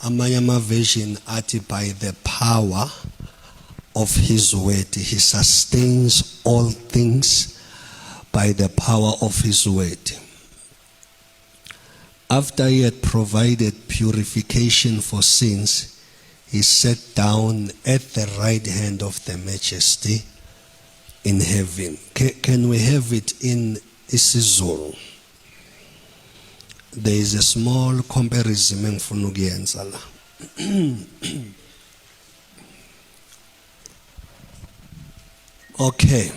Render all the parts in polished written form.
Amanye ama version athi by the power of his word he sustains all things by the power of his word. After he had provided purification for sins, he sat down at the right hand of the majesty in heaven. Can we have it in isiZulu? There is a small comparison engifuna ukuyenza la. Okay.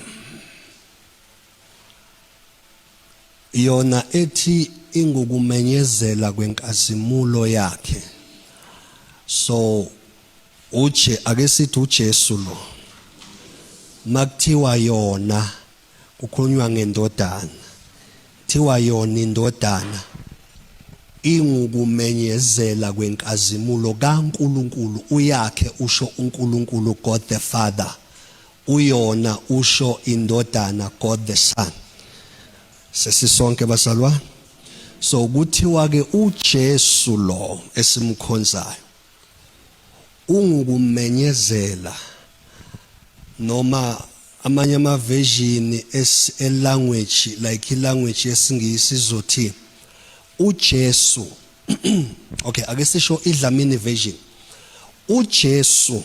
Yona ethi ingukumenyezela kwenkazimulo yakhe. So uje ake sithi uJesu lo. Makuthiwa yona kukhulunywa ngendodana. Thiwa yona indodana ingukumenyezela kwenkazimulo kaNkuluNkulu uyakhe usho uNkulunkulu God the Father uyona usho indodana God the Son sesisonke bazalwane so kuthiwa ke uJesu lo esimkhonzayo ungukumenyezela noma amanye ama version es language like i language yesingisi izothi uJesu okay ake sisho idlamini version uJesu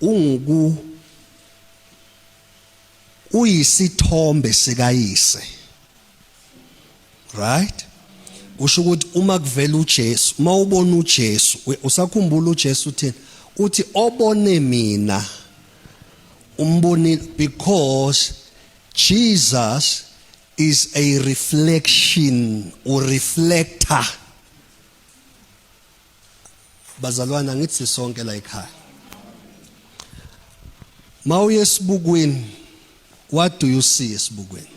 unguku uyisithombe sikayise right kusho ukuthi uma kuvela uJesu uma ubona uJesu usakhumbula uJesu uthini uthi obone mina umbonile because Jesus is a reflection or reflector Bazalwana ngithi sonke la ekhaya. Mawuye esibukweni what do you see esibukweni?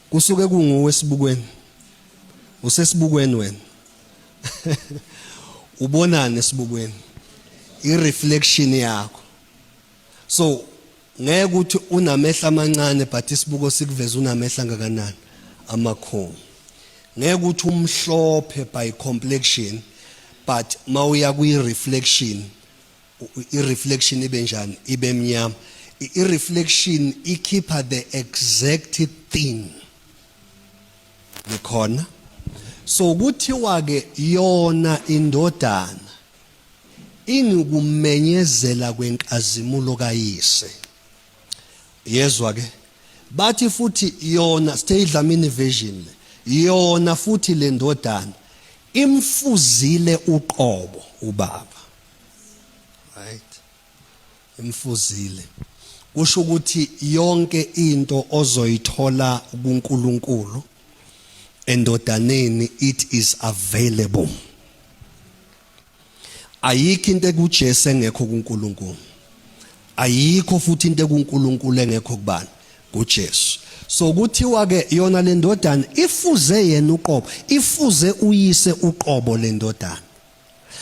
Kusuke kunguwe esibukweni. Usesibukweni wena. Ubonani esibukweni? I-reflection yakho. So ngeke ukuthi unamehla amancane but isibuko sikuveza unamehla angakanani amakhulu ngeke ukuthi umhlophe by complexion but mawuya kwi reflection i reflection ibe njani ibe mnyama i reflection ikhipha the exact thing nikhona so kuthiwa ke yona indodana Ingukumenyezela kwenkazimulo kaYise. Yezwa ke. Bathi futhi yona sithe iDlamini version le. Yona futhi le ndodana imfuzile uqobo ubaba. Right? Imfuzile. Kusho ukuthi yonke into ozoyithola kuNkulunkulu endodaneni it is available. Ayikho into ekuJesu engekho kuNkulunkulu. Ayikho futhi into ekuNkulunkulu engekho kubani? KuJesu. So kuthiwa ke yona le ndodana ifuze yena uqobo, ifuze uyise uqobo le ndodana.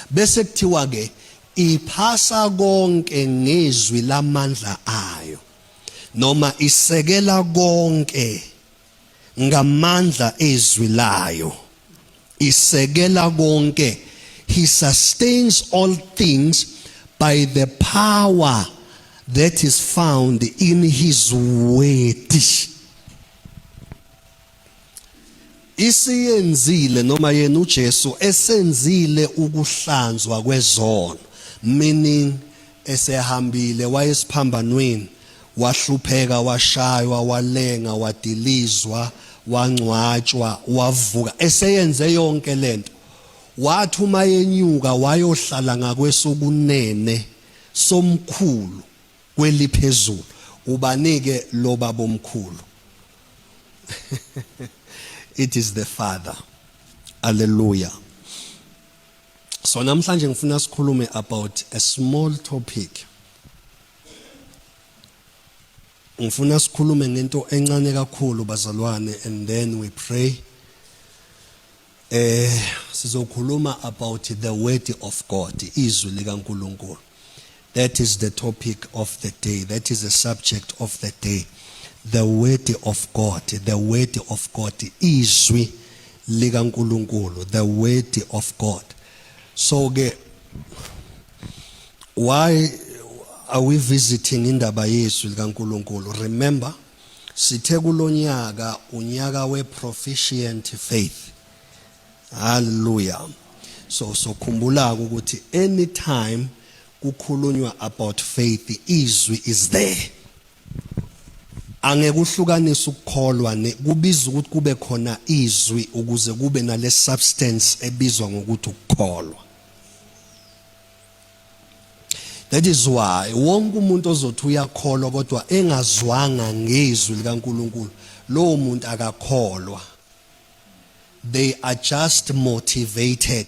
Bese kuthiwa ke iphasa konke ngezwi lamandla ayo noma isekela konke ngamandla ezwi layo isekela konke he sustains all things by the power that is found in his word isiyenzile noma yena uJesu esenzile ukuhlanzwa kwezono meaning esehambile wayesiphambanweni Wahlupheka, washaywa, walenga, wadilizwa, wangcwatshwa, wavuka. Eseyenze yonke lento, wathi uma yenyuka wayohlala ngakwesokunene somkhulu kweliphezulu. Ubanike lo babomkhulu? It is the Father. Hallelujah. So namhlanje ngifuna sikhulume about a small topic. Ngifuna sikhulume ngento encane kakhulu bazalwane and then we pray. Eh sizokhuluma about the word of God, izwi likaNkuluNkulu. That is the topic of the day. That is the subject of the day. The word of God, the word of God, izwi likaNkuluNkulu, the word of God. So ke why are we visiting indaba yezwi likaNkuluNkulu? Remember, sithe kulonyaka unyaka we proficient faith. Hallelujah. So khumbula ukuthi anytime kukhulunywa about faith, izwi is there. Angeke uhlukanise ukukholwa ne kubiza ukuthi kube khona izwi ukuze kube nale substance ebizwa ngokuthi ukukholwa. That is why wonke umuntu ozothi uyakholwa kodwa engazwanga ngezwi likaNkuluNkulu, lowo muntu akakholwa. They are just motivated,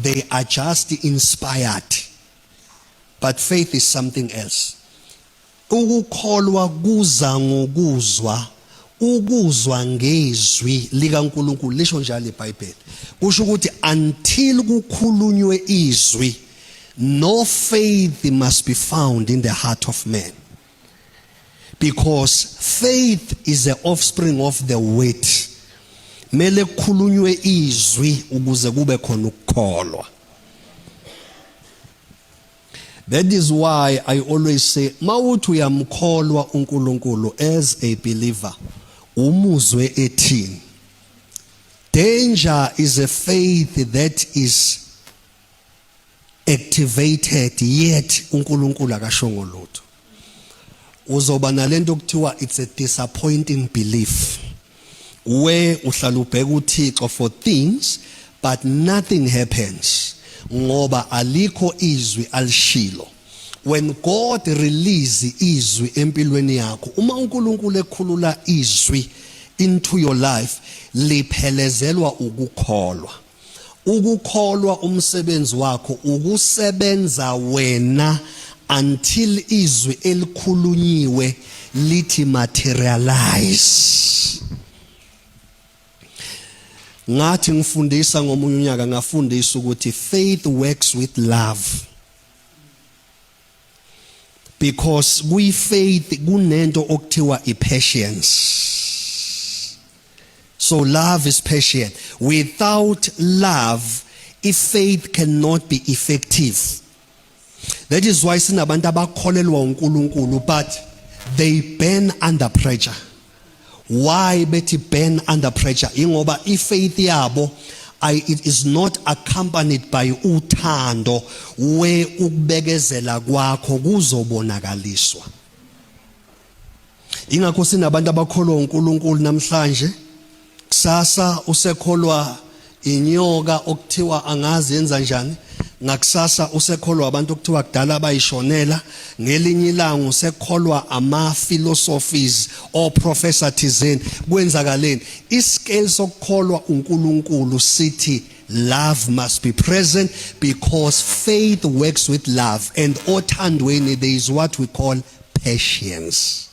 they are just inspired, but faith is something else. Ukukholwa kuza ngokuzwa, ukuzwa ngezwi likaNkuluNkulu, lisho njalo iBhayibheli. Kusho ukuthi until kukhulunywe izwi, no faith must be found in the heart of man, because faith is the offspring of the word. Mele kukhulunywe izwi ukuze kube khona ukukholwa. That is why I always say, mawuthi uyamkholwa uNkulunkulu as a believer, umuzwe ethini. Danger is a faith that is activated yet uNkulunkulu akashongo lutho. Uzoba nalento okuthiwa it's a disappointing belief, where uhlala ubheka uThixo for things but nothing happens ngoba alikho izwi alishilo. When God release izwi empilweni yakho, uma uNkulunkulu ekhulula izwi into your life, liphelezelwa ukukholwa. Ukukholwa umsebenzi wakho ukusebenza wena until izwi elikhulunyiwe lithi materialize. Ngathi ngifundisa ngomunye unyaka, ngafundisa ukuthi faith works with love, because kuyi faith kunento okuthiwa i patience. So love is patient. Without love, if faith cannot be effective. That is why sinabantu abakholelwa uNkulunkulu but they burn under pressure. Why bethi burn under pressure? Ingoba ifaith yabo it is not accompanied by uthando, we ukubekezela kwakho kuzobonakaliswa. Ingakho sinabantu abakholwa uNkulunkulu namhlanje, kusasa usekholwa inyoka okuthiwa angazi yenza njani, ngakusasa usekholwa abantu okuthiwa kudala bayishonela, ngelinye ilanga usekholwa ama philosophies o professor thizeni. Kwenzakaleni? Iscale sokukholwa uNkulunkulu sithi love must be present, because faith works with love, and othandweni there is what we call patience.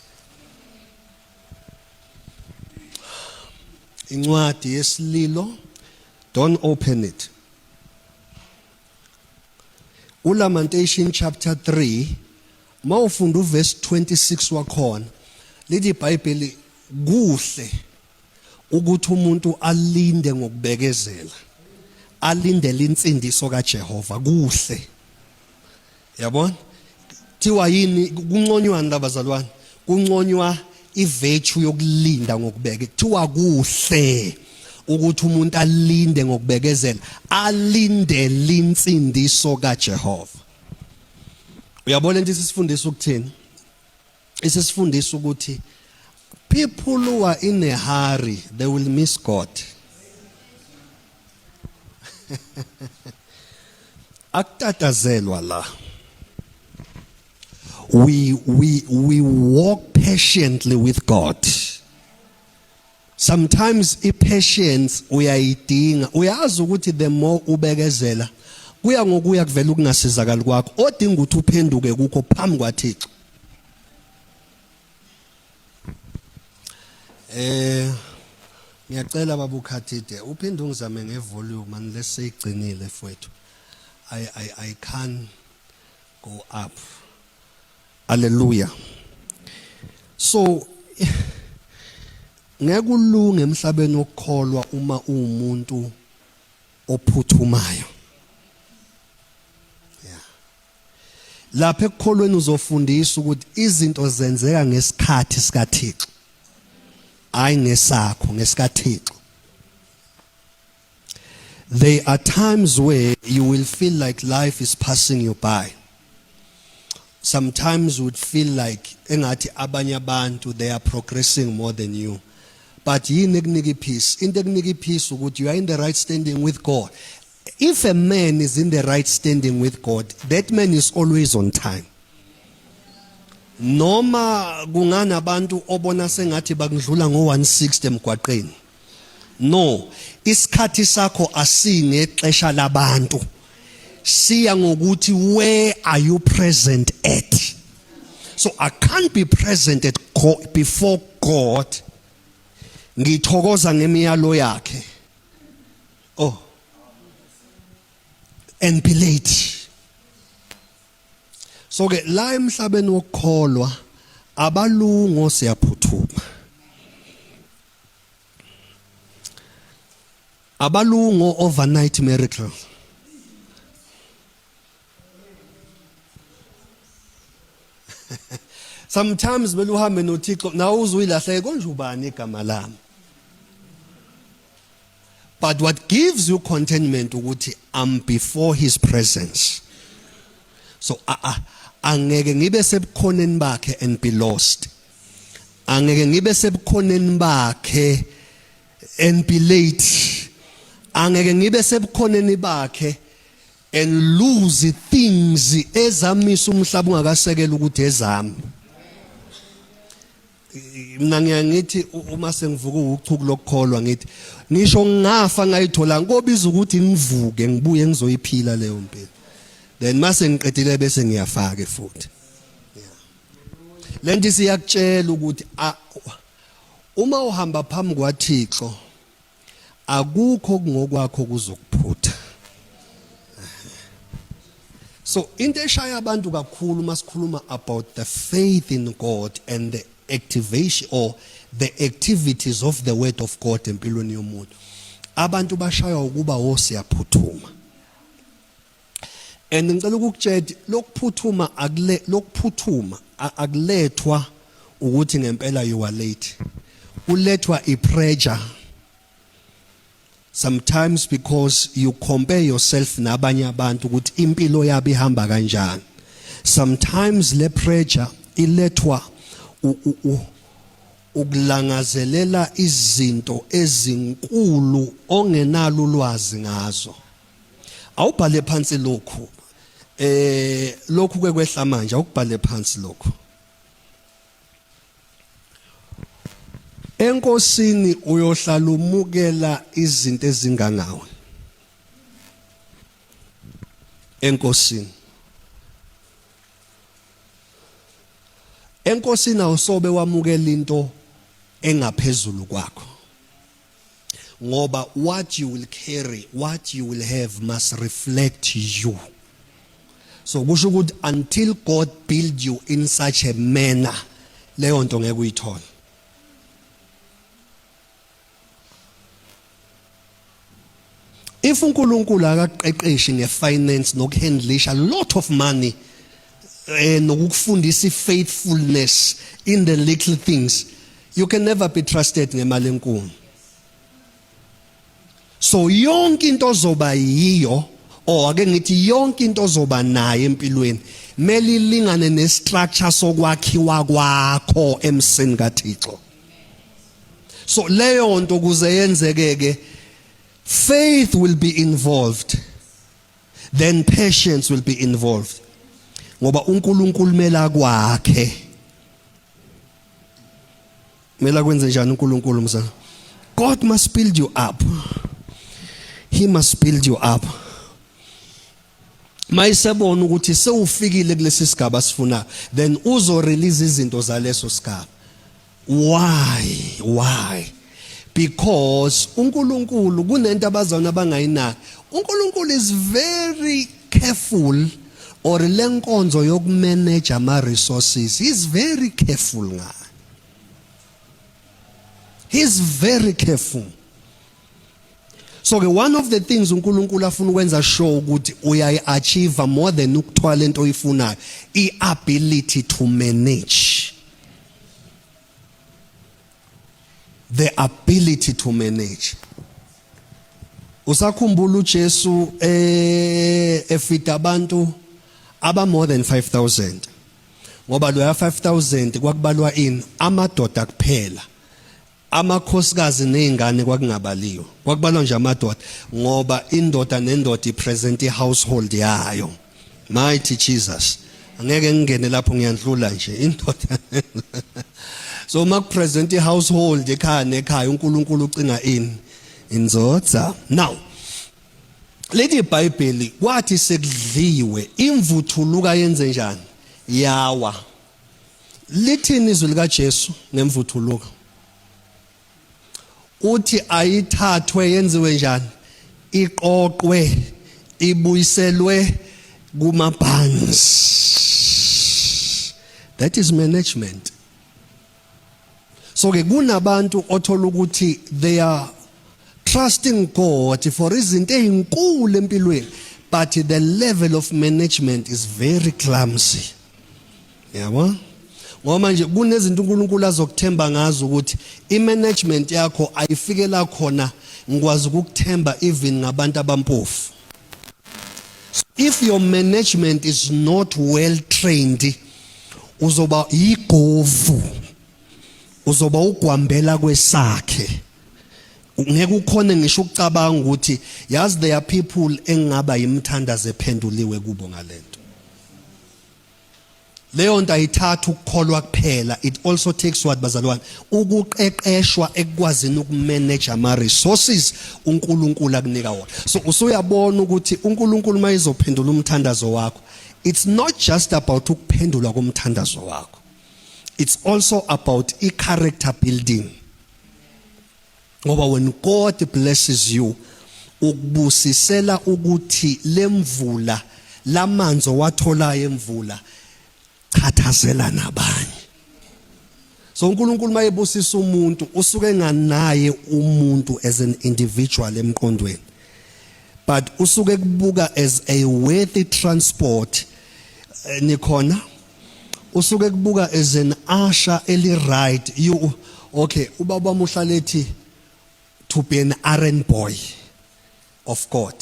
Incwadi yesililo, don't open it. uLamentation chapter 3, mawufunda uverse 26 wakhona, lithi iBhayibheli kuhle ukuthi umuntu alinde ngokubekezela, alindele insindiso kaJehova. Kuhle, yabona? Thiwa yini? Kunconywani labazalwane? Kunconywa ivirtue yokulinda ngokubeke. Kuthiwa kuhle ukuthi umuntu alinde ngokubekezela, alindele insindiso kaJehova. Uyabona into isifundisa ukuthini? Isifundisa ukuthi people who are in a hurry, they will miss God. Akutatazelwa la. We walk patiently with God. Sometimes i-patience uyayidinga. Uyazi ukuthi the more ubekezela, kuya ngokuya kuvela ukungasizakali kwakho odinga ukuthi uphenduke kukho phambi kwaThixo. Ngiyacela baba uKhathide uphinde ungizame ngevolume unless seyigcinile mfowethu. I can't go up. Hallelujah. So Ngeke ulunge emhlabeni wokukholwa uma uwumuntu ophuthumayo. Yeah. Lapha ekukholweni uzofundisa ukuthi izinto zenzeka ngesikhathi sikaThixo. Hayi ngesakho, ngesikaThixo. There are times where you will feel like life is passing you by. Sometimes you would feel like engathi abanye abantu they are progressing more than you. But yini ekunika ipeace? Into ekunika ipeace ukuthi you are in the right standing with God. If a man is in the right standing with God, that man is always on time. Noma kunganabantu obona sengathi bakudlula ngo-160 emgwaqeni. No, isikhathi sakho asingexesha labantu. Siya ngokuthi where are you present at? So I can't be present at God, before God. Ngithokoza ngemiyalo yakhe. Oh. And be late. So ke la emhlabeni wokukholwa abalungo siyaphuthuma. Abalungo overnight miracle. Sometimes beluhambe noThixo nawe uzuyilahleke konje ubani igama lami. But what gives you contentment ukuthi I'm before his presence. So angeke ngibe sebukhoneni bakhe and be lost. Angeke ngibe sebukhoneni bakhe and be late. Angeke ngibe sebukhoneni bakhe and lose things ezamisa umhlaba ungakasekela ukuthi ezami. Mina ngiyangithi uma sengivuka uchuku lokukholwa ngithi ngisho ngingafa ngayithola ngobiza ukuthi ngivuke ngibuye ngizoyiphila leyo mpilo. Then mase ngiqedile bese ngiyafaka futhi. Lento isiyakutshela ukuthi uma uhamba phambi kwaThixo akukho kungokwakho kuzokuphutha. So into eshaya abantu kakhulu masikhuluma about the faith in God and the activation or the activities of the word of God empilweni yomuntu. Abantu bashaywa ukuba osiyaphuthuma. And ngicela ukukutshela lokuphuthuma akule lokuphuthuma akulethwa ukuthi ngempela you are late. Kulethwa ipressure. Sometimes because you compare yourself nabanye abantu ukuthi impilo yabo ihamba kanjani. Sometimes le pressure ilethwa ukulangazelela izinto ezinkulu ongenalo ulwazi ngazo. Awubhale phansi lokhu. Lokhu kwekwehla manje awukubhale phansi lokhu. Enkosini uyohlala umukela izinto ezingangawe. Enkosini. Enkosini awusobe wamukela into engaphezulu kwakho. Ngoba what you will carry, what you will have must reflect you. So kusho ukuthi until God build you in such a manner, leyo nto ngeke uyithole. If uNkulunkulu akaqeqeshi ngefinance nokuhandlisha lot of money nokukufundisa faithfulness in the little things, you can never be trusted ngemali enkulu. So yonke into ozoba yiyo or ake ngithi yonke into ozoba nayo empilweni mele ilingane nestructure sokwakhiwa kwakho emseni kaThixo. So leyo nto kuze yenzeke ke faith will be involved, then patience will be involved, ngoba uNkulunkulu mela kwakhe mela kwenze njani uNkulunkulu mzana. God must build you up, he must build you up. Mayisebona ukuthi sewufikile kulesi sigaba sifuna, then uzo release izinto zaleso sigaba. Why? Why? Because uNkulunkulu kunento abazalwane abangayinaki. uNkulunkulu is very careful or lenkonzo yokumanage ama resources, he is very careful ngayo. He's very careful. So ke one of the things uNkulunkulu afuna ukwenza sure ukuthi uyayi-achieve more than ukuthwala into oyifunayo, i-ability to manage. The ability to manage. Usakhumbula uJesu eh efida abantu aba more than 5000 ngoba loya 5000 kwakubalwa ini amadoda kuphela amakhosikazi nezingane kwakungabaliwe kwakubalwa nje amadoda ngoba indoda nendoda ipresent ihousehold yayo mighty Jesus angeke ngingene lapho ngiyandlula nje indoda so uma kupresent ihousehold ekhaya nekhaya uNkulunkulu ucinga ini inzotha now Lithi iBhayibheli kwathi sekudliwe imvuthuluka yenze njani? Yawa. Lithini izwi likaJesu ngemvuthuluka? Uthi ayithathwe yenziwe njani? Iqoqwe ibuyiselwe kuma barns. That is management. So ke kunabantu othola ukuthi they are trusting God for izinto ezinkulu empilweni but the level of management is very clumsy. Yabo? Ngoba manje kunezinto uNkulunkulu azokuthemba ngazo ukuthi imanagement yakho ayifikela khona ngikwazi ukukuthemba even ngabantu abampofu. If your management is not well trained uzoba yigovu uzoba ugwambela kwesakhe ngeke ukhone ngisho ukucabanga ukuthi yazi there are people engingaba yimthandazo ephenduliwe kubo ngalento leyo nto ayithatha ukukholwa kuphela it also takes what bazalwane ukuqeqeshwa ekukwazini ukumanage ama resources uNkulunkulu akunika wona so usuyabona ukuthi uNkulunkulu mayizophendula umthandazo wakho it's not just about ukuphendulwa komthandazo wakho it's also about i character building ngoba when God blesses you ukubusisela ukuthi lemvula lamanzi owatholayo emvula chathazela nabanye so uNkulunkulu mayebusisa umuntu usuke enganaye umuntu as an individual emqondweni but usuke kubuka as a worthy transport eh, nikhona usuke kubuka as an usher eli right you okay ubaba wami lethi to be an errand boy of God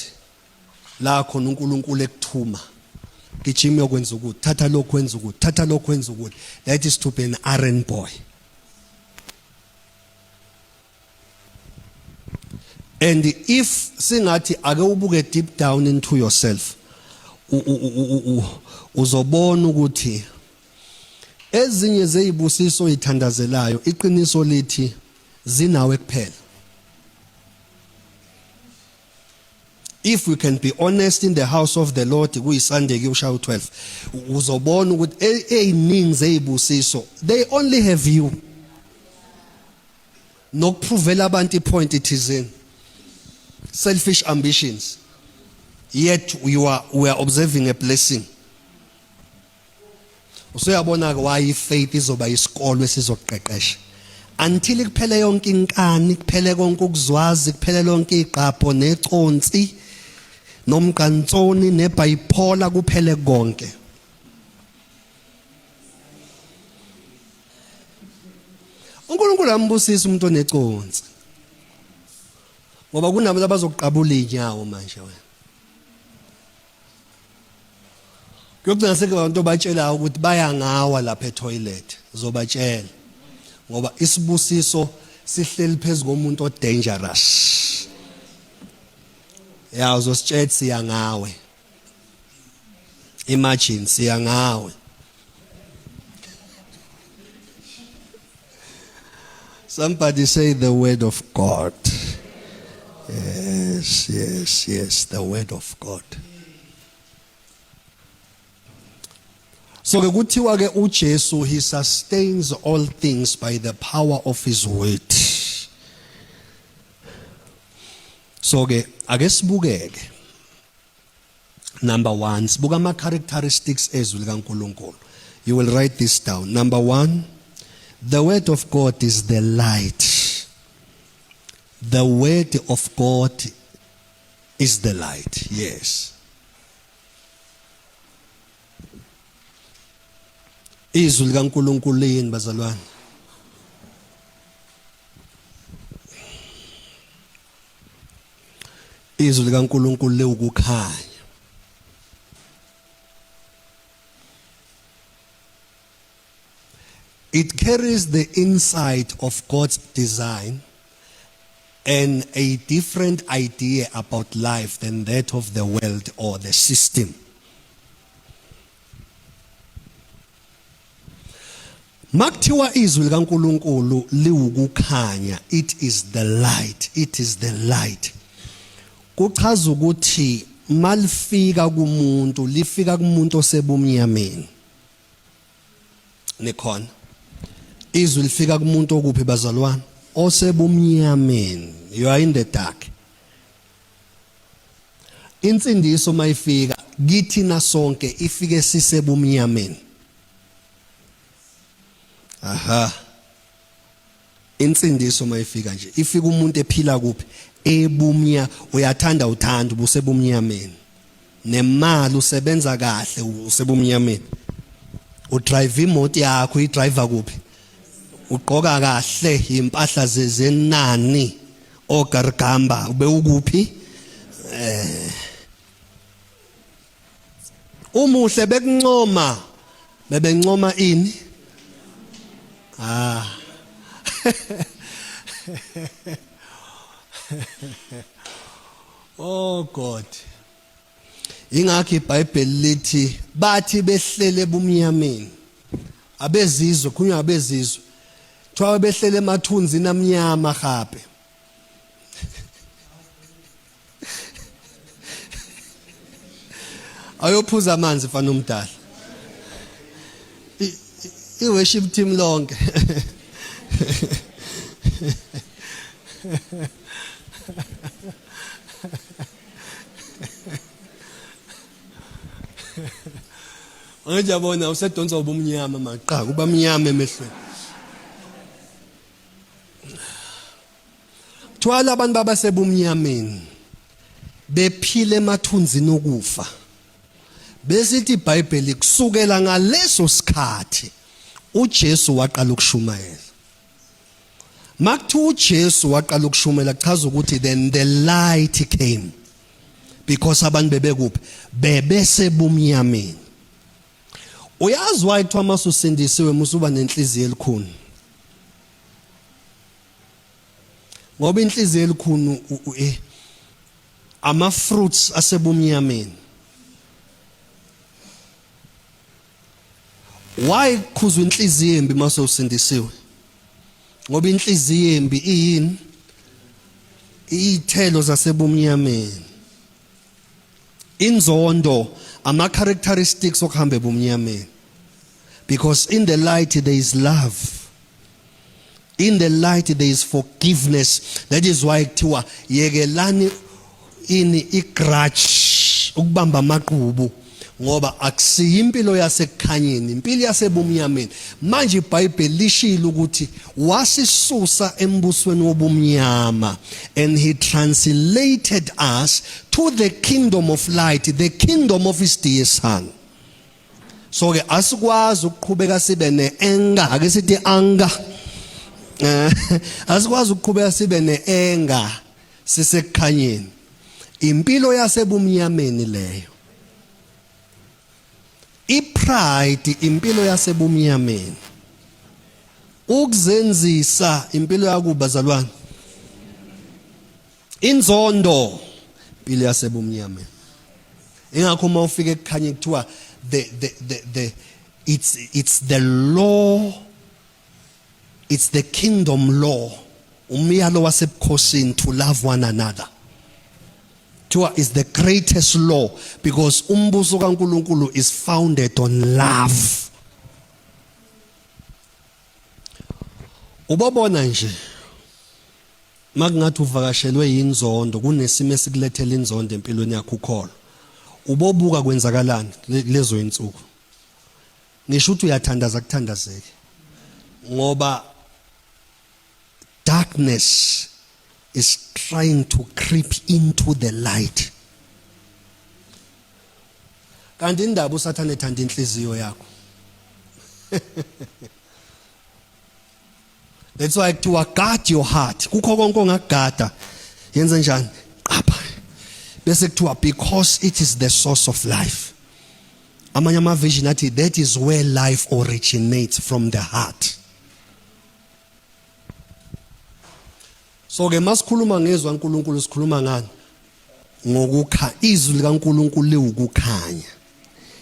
la khona uNkulunkulu ekuthuma gijima yokwenza ukuthi thatha lokhu wenza ukuthi thatha lokhu wenza ukuthi that is to be an errand boy and if singathi ake ubuke deep down into yourself uzobona ukuthi ezinye zezibusiso oyithandazelayo iqiniso lithi zinawe kuphela if we can be honest in the house of the Lord kuyiSunday kuyoshaya u12 uzobona ukuthi eziningi zezibusiso they only have you nokuprovela abantu ipoint ithizeni selfish ambitions yet you are we are observing a blessing usuyabona ke why ifaith izoba isikolo esizoqeqesha until kuphele yonke inkani kuphele konke ukuzwazi kuphele lonke igqapho neconsi nomqantsoni nebipolar kuphele konke uNkulunkulu ambusisa umuntu oneconsi ngoba kunabantu abazokuqabula inyawo manje wena kuyogcina sekubantu obatshelayo ukuthi bayangawa lapha etoilet uzobatshela ngoba isibusiso sihleli phezu komuntu odangerous ya uzositshela siya ngawe imagine siya ngawe Somebody say the word of God. Yes, yes, yes, the word of God. So ke kuthiwa ke uJesu he sustains all things by the power of his word. So ke ake sibukeke Number 1, sibuka ama characteristics ezwi likaNkulunkulu. You will write this down. Number 1, the word of God is the light. The word of God is the light. Yes. Izwi likaNkulunkulu liyini bazalwane? Izwi likaNkulunkulu liwukukhanya. It carries the insight of God's design and a different idea about life than that of the world or the system. Makuthiwa izwi likaNkuluNkulu liwukukhanya, it is the light, it is the light. Kuchaza ukuthi malifika kumuntu, lifika kumuntu osebumnyameni. Nikhona. Izwi lifika kumuntu okuphi bazalwane? Osebumnyameni. You are in the dark. Insindiso mayifika kithina sonke ifike sisebumnyameni. Aha. Insindiso mayifika nje ifika umuntu ephila kuphi? Ebumnya uyathanda uthanda ubusebumnyameni. Nemali usebenza kahle usebumnyameni. Udrive imoto yakho uyidriver kuphi? Ugqoka kahle impahla zezenani ogargamba ube ukuphi? Eh Umuhle bekuncoma bebencoma ini? Ah. Oh God. Ingakho iBhayibheli lithi bathi behlele ebumnyameni. Abezizwe khunywa abezizwe. Kuthiwa behlele emathunzini amnyama gape. Ayophuza amanzi mfana omdala. I worship team lonke. Manje yabona usedonsa ubumnyama maqha kuba mnyama emehlweni. Thwala abantu babasebumnyameni bephile emathunzini okufa. Besithi iBhayibheli kusukela ngaleso sikhathi uJesu waqala ukushumayela. Makuthiwa uJesu waqala ukushumayela kuchaza ukuthi then the light came because abantu bebekuphi bebesebumnyameni. Uyazi why kuthiwa masusindisiwe musuba nenhliziyo elikhuni. Ngoba inhliziyo elikhuni eh, ama fruits asebumnyameni. Why kukhuzwa inhliziyo embi mase usindisiwe? Ngoba inhliziyo embi iyini? Iyithelo zasebumnyameni. Inzondo ama characteristics okuhamba ebumnyameni. Because in the light there is love. In the light there is forgiveness. That is why kuthiwa yekelani ini igrudge ukubamba amaqhubu ngoba akusiyo impilo yasekukhanyeni impilo yasebumnyameni manje iBhayibheli lishilo ukuthi wasisusa embusweni wobumnyama and he translated us to the kingdom of light the kingdom of his dear son So ke asikwazi ukuqhubeka sibe neenga ake sithi anga eh, asikwazi ukuqhubeka sibe neenga sisekukhanyeni impilo yasebumnyameni leyo ipride impilo yasebumnyameni ukuzenzisa impilo yakuba zalwane Inzondo impilo yasebumnyameni. Ingakho uma ufika ekukhanye kuthiwa the the the the it's it's the law it's the kingdom law umyalo wasebukhosini to love one another. Kuthiwa is the greatest law because umbuso kaNkuluNkulu is founded on love. Ubobona nje Makungathi uvakashelwe yinzondo kunesimo esikulethela inzondo empilweni yakho ukholo. Ubobuka kwenzakalani lezo insuku. Ngisho ukuthi uyathandaza kuthandazeke. Ngoba darkness is trying to creep into the light. Kanti indaba uSathane ethanda inhliziyo yakho. That's why kuthiwa guard your heart. Kukho konke ongakugada. Yenze njani? Qapha. Bese kuthiwa because it is the source of life. Amanye ama vision athi that is where life originates from the heart. So ke masikhuluma ngezwi kaNkuluNkulu sikhuluma ngani? Ngokukha izwi likaNkuluNkulu liwukukhanya.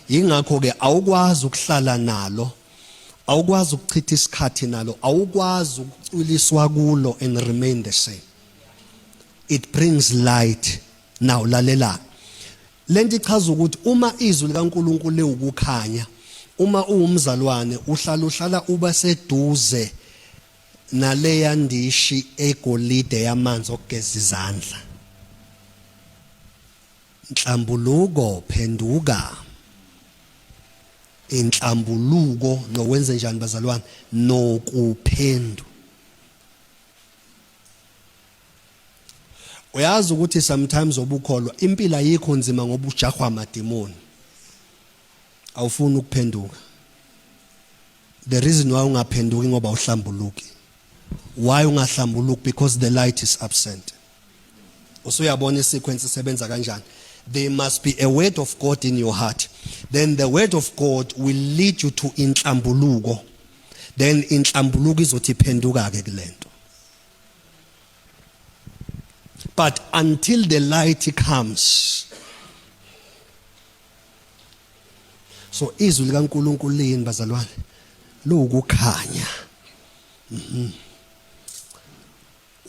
Yingakho ke awukwazi ukuhlala nalo, awukwazi ukuchitha isikhathi nalo, awukwazi ukucwiliswa kulo and remain the same. It brings light. Now lalela. Lento ichaza ukuthi uma izwi likaNkuluNkulu liwukukhanya, uma uwumzalwane uhlala uhlala uba seduze naleya ndishi egolide yamanzi okugeza izandla. Nhlambuluko phenduka. Inhlambuluko nokwenze njani bazalwane? Nokuphendu. Uyazi ukuthi sometimes obukholwa impilo ayikho nzima ngoba ujahwa amadimoni. Awufuni ukuphenduka. The reason why ungaphenduki ngoba uhlambuluki. Why ungahlambuluki? Because the light is absent. Usuyabona isequence isebenza kanjani? There must be a word of God in your heart. Then the word of God will lead you to inhlambuluko. Then inhlambuluko izothi phenduka ke kulento. But until the light comes, so izwi likaNkulunkulu liyini bazalwane luwukukhanya mhm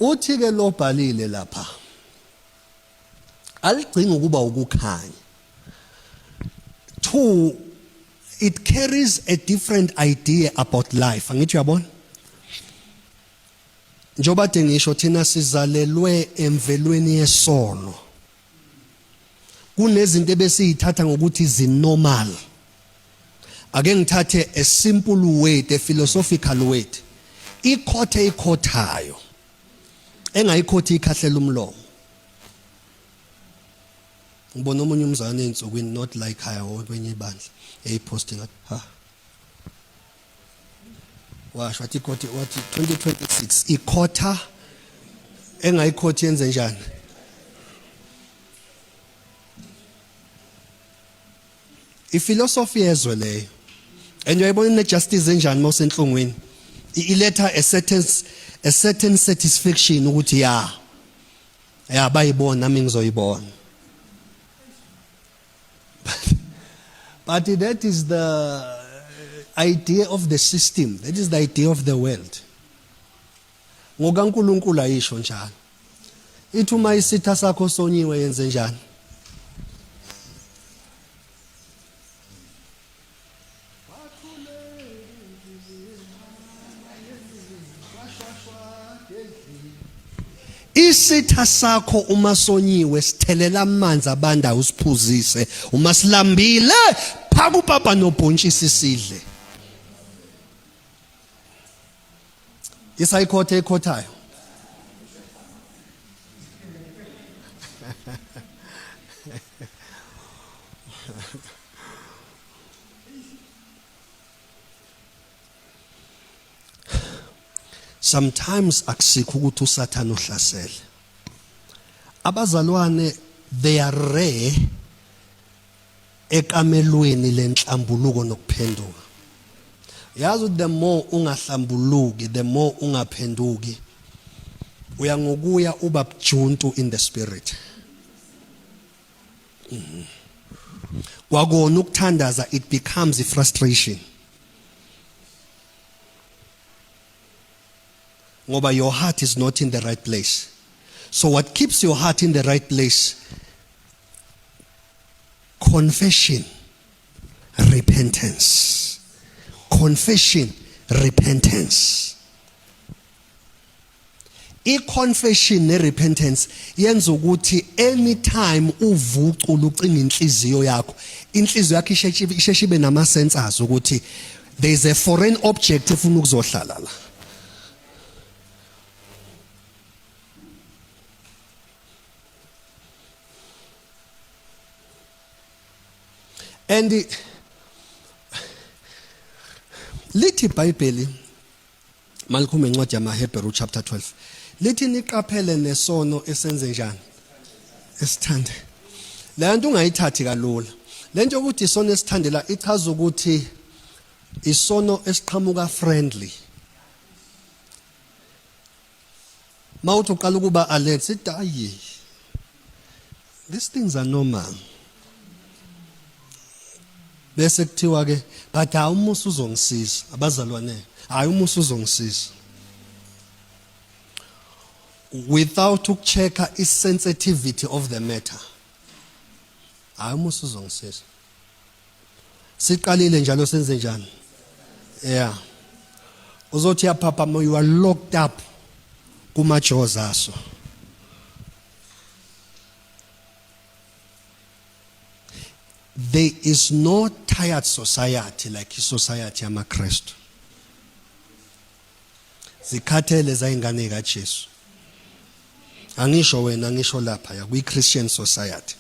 uthi ke lobhalile lapha aligcini ukuba ukukhanya two it carries a different idea about life angithi uyabona njengoba de ngisho thina sizalelwe emvelweni yesono kunezinto ebesiyithatha ngokuthi zinormal ake ngithathe a simple word a philosophical word ikhothe ikhothayo engayikhothi ikhahlela umlomo ngibona omunye umzalwane ensukwini not like haya kwenye ibandla eyiposti ngathi ha washo wathi ikhothi wathi 2026 ikhotha engayikhothi yenze njani iphilosophy yezwe leyo and uyayibona ine justice enjani mawusenhlungwini iletha a certain a certain satisfaction ukuthi ya ya bayibona nami ngizoyibona But that is the idea of the system. That is the idea of the world. NgokaNkulunkulu ayisho njalo. Ithi uma isitha sakho sonyiwe yenze njani? Isitha sakho uma sonyiwe sithelela amanzi abandayo usiphuzise uma silambile phaka upapa nobhontshisi sidle Isayikhotha ekhothayo Sometimes akusikho ukuthi uSathane uhlasele. Abazalwane they are rare ekamelweni lenhlambuluko nokuphenduka. Yazi the more ungahlambuluki the more ungaphenduki uya ngokuya uba bujuntu in the spirit. Mhm. Kwakona ukuthandaza it becomes a frustration. Ngoba your heart is not in the right place. So what keeps your heart in the right place? Confession, repentance. Confession, repentance. I-confession ne-repentance yenza ukuthi anytime uvucula ucinga inhliziyo yakho, inhliziyo yakho isheshe ibe nama-sensors ukuthi there is a foreign object efuna ukuzohlala la. And lithi iBhayibheli malikhuluma incwadi yamaHebheru chapter 12 lithi niqaphele nesono esenze njani esithande le nto ungayithathi kalula le nto yokuthi isono esithandela ichaza ukuthi isono esiqhamuka friendly mawuthi uqala ukuba alert sithi ayi these things are normal bese kuthiwa ke but hayi umusa uzongisiza abazalwane hayi umusa uzongisiza without ukuchecka i-sensitivity of the matter hayi umusa uzongisiza siqalile njalo senze njani yeah uzothi yaphapha you are locked up kumajoza aso there is no tired society like isociety yamaKristu zikhathele zayingane kaJesu angisho wena ngisho lapha ya kwi Christian society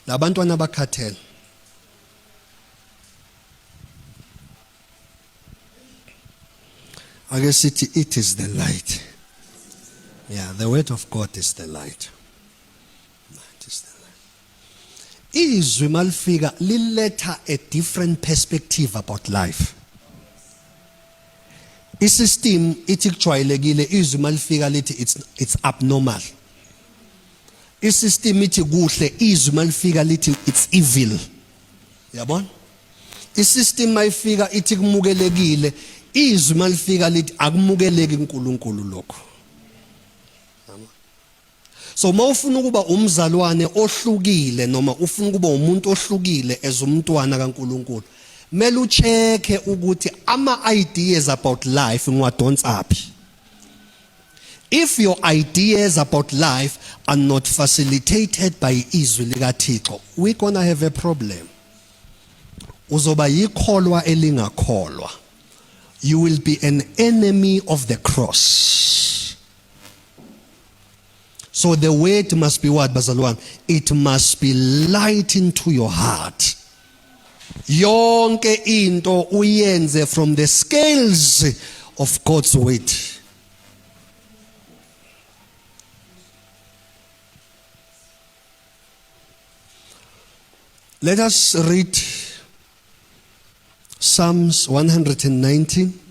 labantwana abakhathele ake sithi it is the light yeah the word of God is the light it is the light izwi malifika liletha a different perspective about life isystem ithi kujwayelekile izwi malifika lithi it's abnormal isystem ithi kuhle izwi malifika lithi it's evil yabona isystem mayifika ithi kumukelekile izwi malifika lithi akumukeleki uNkulunkulu lokho so uma ufuna ukuba umzalwane ohlukile noma ufuna ukuba umuntu ohlukile as umntwana kaNkuluNkulu mele uchecke ukuthi ama ideas about life ngiwadonsaphi if your ideas about life are not facilitated by izwi likaThixo we gonna have a problem uzoba yikholwa elingakholwa you will be an enemy of the cross So the word must be what bazalwane? It must be light into your heart. Yonke into uyenze from the scales of God's word. Let us read Psalms 119.